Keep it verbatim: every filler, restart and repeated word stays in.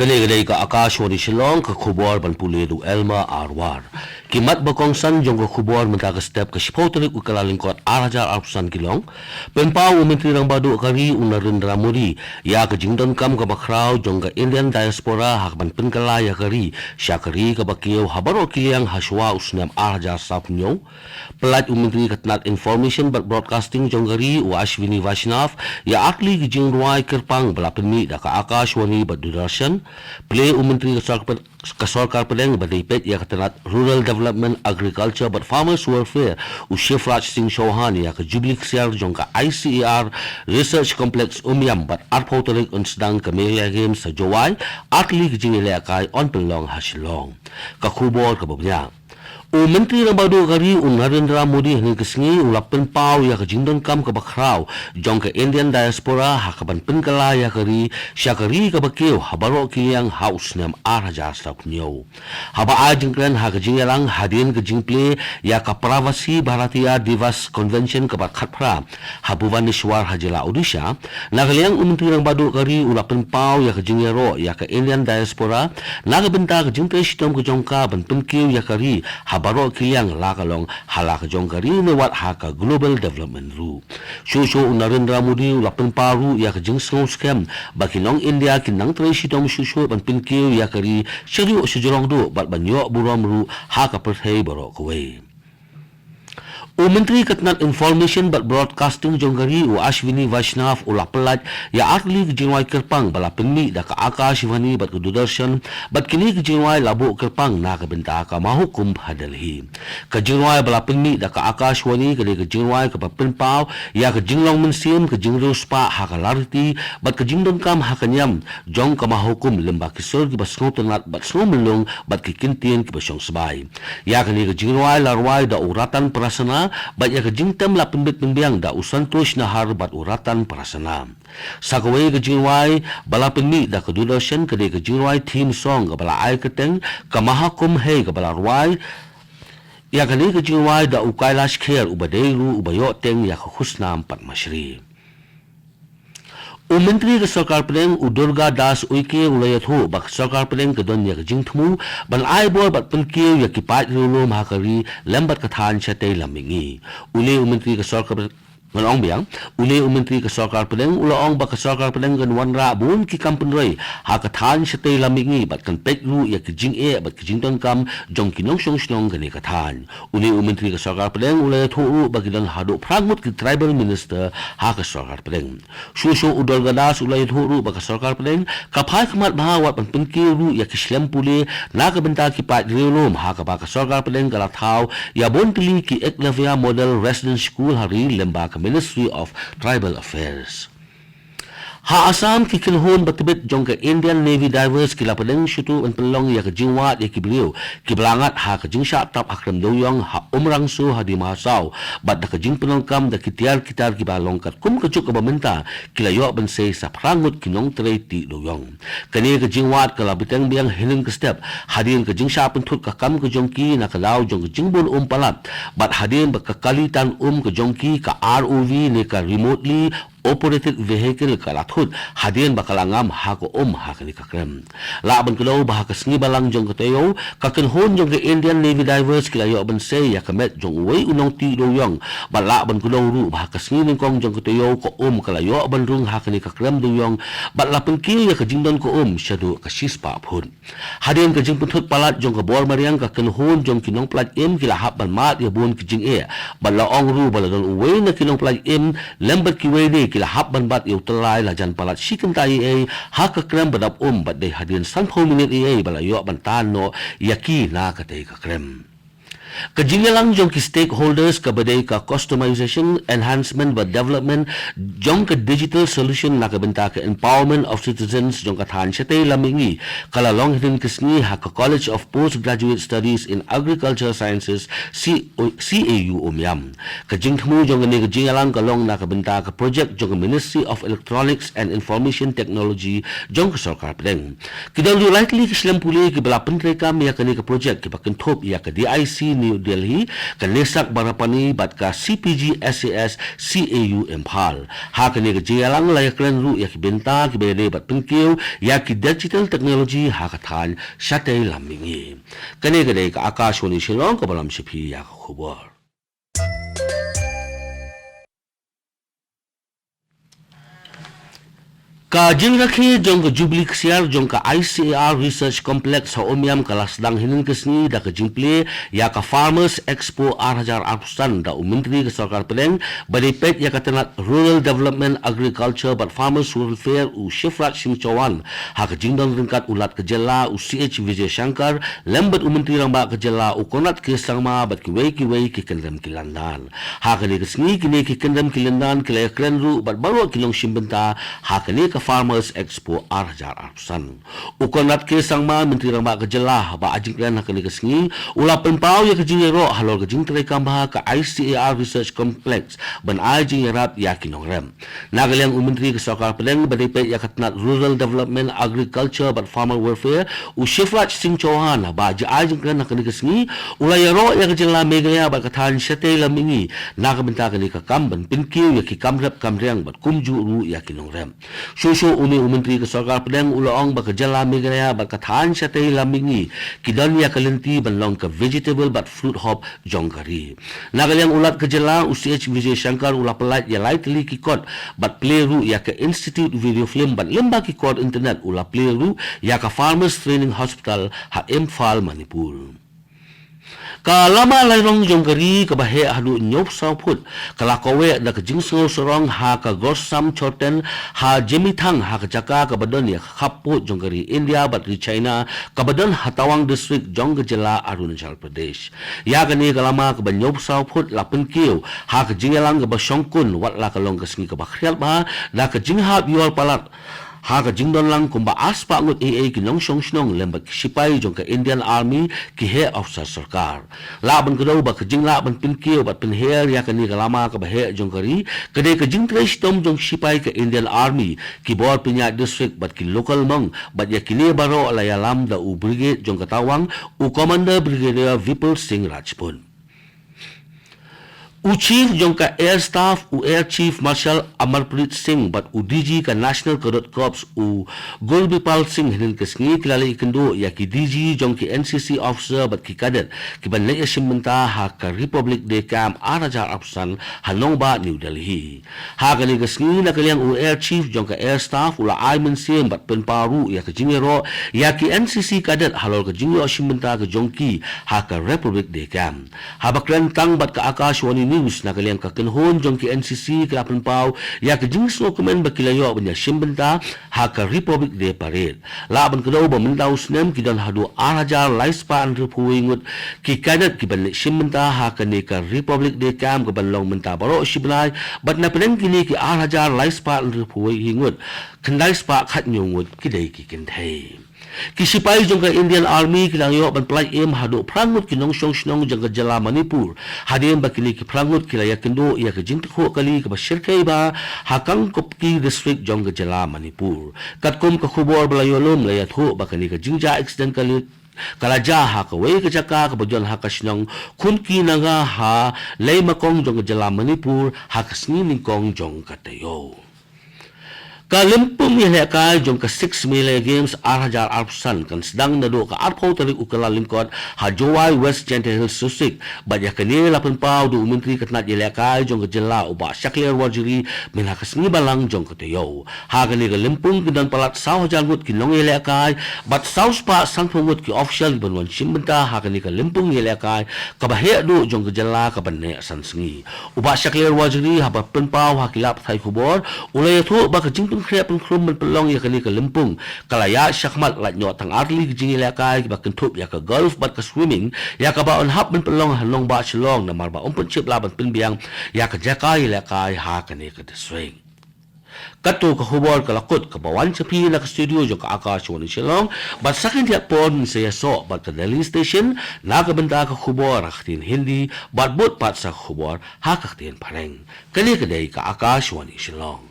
Kane ka dei ka Akashvani Shillong, ka khubor ban pule da u Elma Arwar. Ki mat ba kongsan jong ka khubor mynta ka step ka shiphew tarik u Kyllalyngkot ar hajar arphew san ki long: Pynpaw u Myntri Rangbah Duh ka ri u Narendra Modi ïa ka jingdonkam kaba khraw jong ka Indian diaspora ha kaban pynkylla ïa ka ri sha ka ri kaba kiew ha baroh ki liang hashwa u snem ar hajar saphew hynñiew. Pyllait u Myntri ka tnat Information bad Broadcasting jong ka ri u Ashwini Vaishnaw ïa artylli ki jingrwai kyrpang ba la pynmih da ka Akashvani bad Doordarshan. Plie u Myntri ka sorkar, ka sorkar pdeng ba dei peit ïa ka tnat Rural Development, Agriculture bad Farmers Welfare u Shivraj Singh Chouhan ïa ka Jubilee Ksiar jong ka I C A R Research Complex Umiam bad arphew tarik yn sdang ka Meghalaya Games ha Jowai, artylli ki jingïalehkai yn pynlong ha Shillong. Ka khubor kaba bniah. U Myntri Rangbah Duh ka ri u Narendra Modi hynne ka sngi u la pynpaw ïa ka jingdonkam kaba khraw jong ka Indian diaspora ha kaban pynkylla ïa ka ri sha ka ri kaba kiew ha baroh ki liang ha u snem ar hajar saphew hynñiew. Haba ai jingkren ha ka jingïalang hadien ka jingplie ïa ka Pravasi Bharatiya Divas Convention kaba khatphra ha Bhubaneswar ha jylla Odisha, na ka liang u Myntri Rangbah Duh ka ri u la pynpaw ïa ka jingïaroh ïa ka Indian diaspora na ka bynta ka jingtrei shitom ka jong ka ban pynkiew ïa ka ri ha baroh ki liang, la ka long ha la ka jong ka ri ne wat ha ka global development ruh. Shuh shuh u Narendra Modi u la pynpaw ruh ïa ka jingsngewskhem ba ki nong India kin nang trei shitom shuh shuh ban pynkiew ïa ka ri sha ruh sha jrong duh bad ban ïoh burom ruh ha ka pyrthei baroh kawei. U Myntri ka tnat Information bad Broadcasting jong ka ri u Ashwini Vaishnaw u la pyllait ïa artylli ki jingrwai kyrpang ba la pynmih da ka Akashvani bad ka Doordarshan, bad kine ki jingrwai la buh kyrpang na ka bynta ka Mahakumbh ha Delhi. Ka jingrwai ba la pynmih da ka Akashvani ka dei ka jingrwai kaba pynpaw ïa ka jinglong mynsiem, ka jingriewspah ha ka lariti bad ka jingdonkam ha ka niam jong ka Mahakumbh lyngba ki sur kiba sngewtynnat bad sngewmyllung bad ki kyntien kiba shongsbai. Ïa kane ka jingrwai la rwai da u Ratan Prasanna bad ïa ka jingtem la pynbit pynbiang da u Santosh Nahar bad u Ratan Prasanna. Sa kawei ka jingrwai ba la pynmih da ka Doordarshan ka dei ka jingrwai theme song kaba la ai kyrteng Ka Mahakumbh Hai kaba la rwai ïa kane ka jingrwai da u Kailash Kher uba dei ruh uba ïoh teng ïa ka khusnam Padma Shri. U Myntri ka Sorkar Pdeng u Durga Das Uike u la ïathuh ba ka Sorkar Pdeng ka don ïa ka jingthmu ban ai bor bad pynkiew ïa ki paid riewlum ha ka ri lem bad ka thaiñ shatei lam mihngi. Une u Myntri ka Sorkar Ngan ong biang, une u Myntri ka Sorkar Pdeng u la ong ba ka Sorkar Pdeng kan wanrah bun ki kam pynroi ha ka thaiñ shatei lam mihngi bad kan peit ruh ïa ki jingeh bad ki jingdonkam jong ki nongshong shnong kane ka thaiñ. Une u Myntri ka Sorkar Pdeng u la ïathuh ruh ba ki don haduh phra ngut ki Tribal Minister ha ka Sorkar Pdeng. Shuh shuh u Durga Das u la ïathuh ruh ba ka Sorkar Pdeng ka phai khmat bha wat ban pynkiew ruh ïa ki shlem pule na ka bynta ki paid riewlum, ha kaba ka Sorkar Pdeng ka la thaw ïa bun tylli ki Eklavya Model Residence School ha ri lyngba ka Ministry of Tribal Affairs. Ha Assam, ki kynhun ba tbit jong ka Indian Navy Divers ki la pdeng shuh shuh ban pynlong ïa ka jingwad ïa ki briew kiba la ngat ha ka jingshah tap ha krem dewiong ha Umrangso ha Dima Hasao, bad da ka jingpyndonkam da ki tiar ki tar kiba long katkum ka juk kaba mynta, ki la ïoh ban sei sa phra ngut ki nongtrei tih dewiong. Kane ka jingwad ka la bteng biang hynnin ka step hadien ka jingshah pynthut ka kam ka jong ki na ka daw jong ka jingbun um palat, bad hadien ba ka kali tan um ka jong ki, ka R O V ne ka remotely operated vehicle, ka la thut hadien ba ka la ngam ha ka um ha kane ka krem. Lah ban kdew ba ha ka sngi balang jong ka taïew, ka kynhun jong ka Indian Navy Divers ki la ïoh ban sei ïa ka met jong uwei u nongtih dewiong, bad lah ban kdew ruh ba ha ka sngi nyngkong jong ka taïew ka um ka la ïoh ban rung ha kane ka krem dewiong, bad la pynkiew ïa ka jingdon ka um shaduh ka shispah phut. Hadien ka jingpynthut palat jong ka bor mariang, ka kynhun jong ki nongpynlait im ki la hap ban mad ïa bun ki jingeh, bad la ong ruh ba la don uwei na ki nongpynlait im lem bad kiwei de ki la hap ban bat ïa u tyllai lajan palat shi kynta eiei ha ka krem ba dap um, bad dei hadien sanphew minit eiei ba la ïoh ban tan noh ïa ki na katei ka krem. Ka jingïalang jong ki stakeholders kaba dei ka customization, enhancement bad development jong ka digital solution na ka bynta ka empowerment of citizens jong ka thaiñ shatei lam mihngi ka la long hynnin ka sngi ha ka College of Postgraduate Studies in Agricultural Sciences, C O, C A U Umiam. Ka jingthmu jong kane ka jingïalang ka long na ka bynta ka project jong ka Ministry of Electronics and Information Technology jong ka Sorkar Pdeng. Ki don ruh lai tylli ki shlem pule kiba la pyntreikam ïa kane ka project kiba kynthup ïa ka D I C New Delhi, ka NESAC Barapani bad ka C P G S A S C A U Imphal. Ha kane ka jingïalang la ïakren ruh ïa ki bynta kiba ïadei bad pynkiew ïa ki digital technology ha ka thaiñ shatei lam mihngi. Kane ka dei ka Akashvani Shillong kaba lam sha phi ïa ka khubor. Ka jingrakhe jong ka Jubilee Ksiar jong ka I C A R Research Complex ha Umiam ka la sdang hynnin ka sngi da ka jingplie ïa ka Farmers Expo ar hajar arphew san da u Myntri ka Sorkar Pdeng ba dei peit ïa ka tnat Rural Development, Agriculture bad Farmers Welfare u Shivraj Singh Chouhan ha ka jingdon ryngkat u Lat ka Jylla u C H Vijayashankar lem bad u Myntri Rangbah ka Jylla u Conrad K Sangma bad kiwei kiwei ki kynrem ki lyndan. Ha kane ka sngi kine ki kynrem ki lyndan ki la ïakren ruh bad baroh ki nongshim bynta ha kane ka Farmers Expo ar hajar arphew san. U Conrad K Sangma, Myntri Rangbah ka Jylla, haba ai jingkren ha kane ka sngi u la pynpaw ïa ka jingïaroh halor ka jingtrei kam bha ka I C A R Research Complex ban ai jingïarap ïa ki nongrep. Na ka liang u Myntri ka Sorkar Pdeng ba dei peit ïa ka tnat Rural Development, Agriculture bad Farmer Welfare u Shivraj Singh Chouhan, haba ai jingkren ha kane ka sngi u la ïaroh ïa ka Jylla Meghalaya bad ka thaiñ shatei lam mihngi na ka bynta kane ka kam ban pynkiew ïa ki kam rep kam riang bad kumjuh ruh ïa ki nongrep. Shuh shuh une u Myntri ka Sorkar Pdeng u la ong ba ka Jylla Meghalaya bad ka thaiñ shatei lam mihngi ki don ïa ka lynti ban long ka vegetable bad fruit hub jong ka ri. Na ka liang u Lat ka Jylla u C H Vijayashankar u la pyllait ïa lai tylli ki kot bad plie ruh ïa ka Institute Video Film bad lyngba ki kot internet u la plie ruh ïa ka Farmers Training Hospital ha Imphal, Manipur. Ka lama lairong jong ka ri kaba heh haduh hynñiewphew saw phut ka la kaweh da ka jingsngew sarong ha ka Gorsam Chorten ha Jemithang ha ka jaka kaba don ïa ka khappud jong ka ri India bad ri China kaba don ha Tawang District jong ka Jylla Arunachal Pradesh. Ïa kane ka lama kaba hynñiewphew saw phut la pynkiew ha ka jingïalang kaba shongkun wat la ka long ka sngi kaba khriat bha da ka jinghap ïor palat ha ka jingdon lang kumba ar spah ngut ei ei ki nongshong shnong lem bad ki shipai jong ka Indian Army, ki heh officer sorkar. Lah ban kdew ba ka jinglah ban pynkiew bad pynher ïa kane ka lama kaba heh jong ka ri ka dei ka jingtrei shitom jong ki shipai ka Indian Army, ki bor pynïaid district bad ki local monk bad ïa kine baroh la ïalam da u brigade jong ka Tawang, u Commander Brigadier Vipul Singh Rajput. U Chief jong ka Air Staff, u Air Chief Marshal Amarpreet Singh bad u D G ka National Cadet Corps, u Gurbipal Singh, hynnin ka sngi ki la leit ïakynduh ïa ki D G jong ki N C C officer bad ki cadet kiban leit ïashim bynta ha ka Republic Day Camp ar hajar arphew san ha nongbah New Delhi. Ha kane ka sngi na ka liang u Air Chief jong ka Air Staff u la ai mynsiem bad pynpaw ruh ïa ka jingïaroh ïa ki N C C cadet halor ka jingïoh shim bynta ka jong ki ha ka Republic Day Camp. Haba kren tang bad ka Akashvani News na ka liang ka kynhun jong ki N C C ka la pynpaw ïa ka jingsngewkmen ba ki la ïoh ban ïashim bynta ha ka Republic Day Parade. Lah ban kdew ba mynta u snem ki don haduh ar hajar lai spah hynriewphew wei ngut ki cadet kiban leit shim bynta ha kane ka Republic Day Camp kaban long mynta baroh shi bnai bad na pdeng kine ki ar hajar lai spah hynriewphew wei ngut, khyndai spah khathynñiew ngut ki dei ki kynthei. Ki shipai jong ka Indian Army ki dang ïoh ban pyllait im haduh phra ngut ki nongshong shnong jong ka jylla Manipur. Hadien ba kine ki phra ngut ki la ïakynduh ïa ka jingtyngkhuh kali kaba shyrkhei bha ha Kangpokpi District jong ka jylla Manipur. Katkum ka khubor ba la ïoh lum la ïathuh ba kane ka jingjia accident kali ka la jia ha kawei ka jaka kaba jon ha ka shnong Khunki Naga ha Leimakong jong ka jylla Manipur ha ka sngi nyngkong jong ka taïew. Ka lympung ïalehkai jong ka Sixth Meilei Games ar hajar arphew san kan sdang naduh ka arphew tarik u Kyllalyngkot ha Jowai, West Jaintia Hills District. Bad ïa kane la pynpaw da u Myntri ka tnat ïalehkai jong ka jylla u Bah Shakliar Warjri mynha ka sngi Balang jong ka taïew. Ha kane ka lympung ki don palat saw hajar ngut ki nongïalehkai bad saw spah sanphew ngut ki official kiban wan shim bynta ha kane ka lympung ïalehkai kaba heh duh jong ka jylla kaban neh san sngi. U Bah Shakliar Warjri haba pynpaw ha ki lad pathai khubor u la ïathuh ba ka jingpynkhreh pynkhrum ban pynlong ïa kane ka lympung ka la ïaid shakhmat lait noh tang artylli ki jingïalehkai kiba kynthup ïa ka golf bad ka swimming ïa kaba yn hap ban pynlong ha nongbah Shillong namar ba ym pynshep lah ban pynbiang ïa ka jaka ïalehkai ha kane ka district. Kato ka khubor ka la kut kaba wan sha phi na ka studio jong ka Akashvani Shillong bad sa khyndiat por ngin sa ïasoh bad ka Delhi Station na ka bynta ka khubor ha ka ktien Hindi bad bud pat sa ka khubor ha ka ktien Phareng. Kane ka dei ka Akashvani Shillong.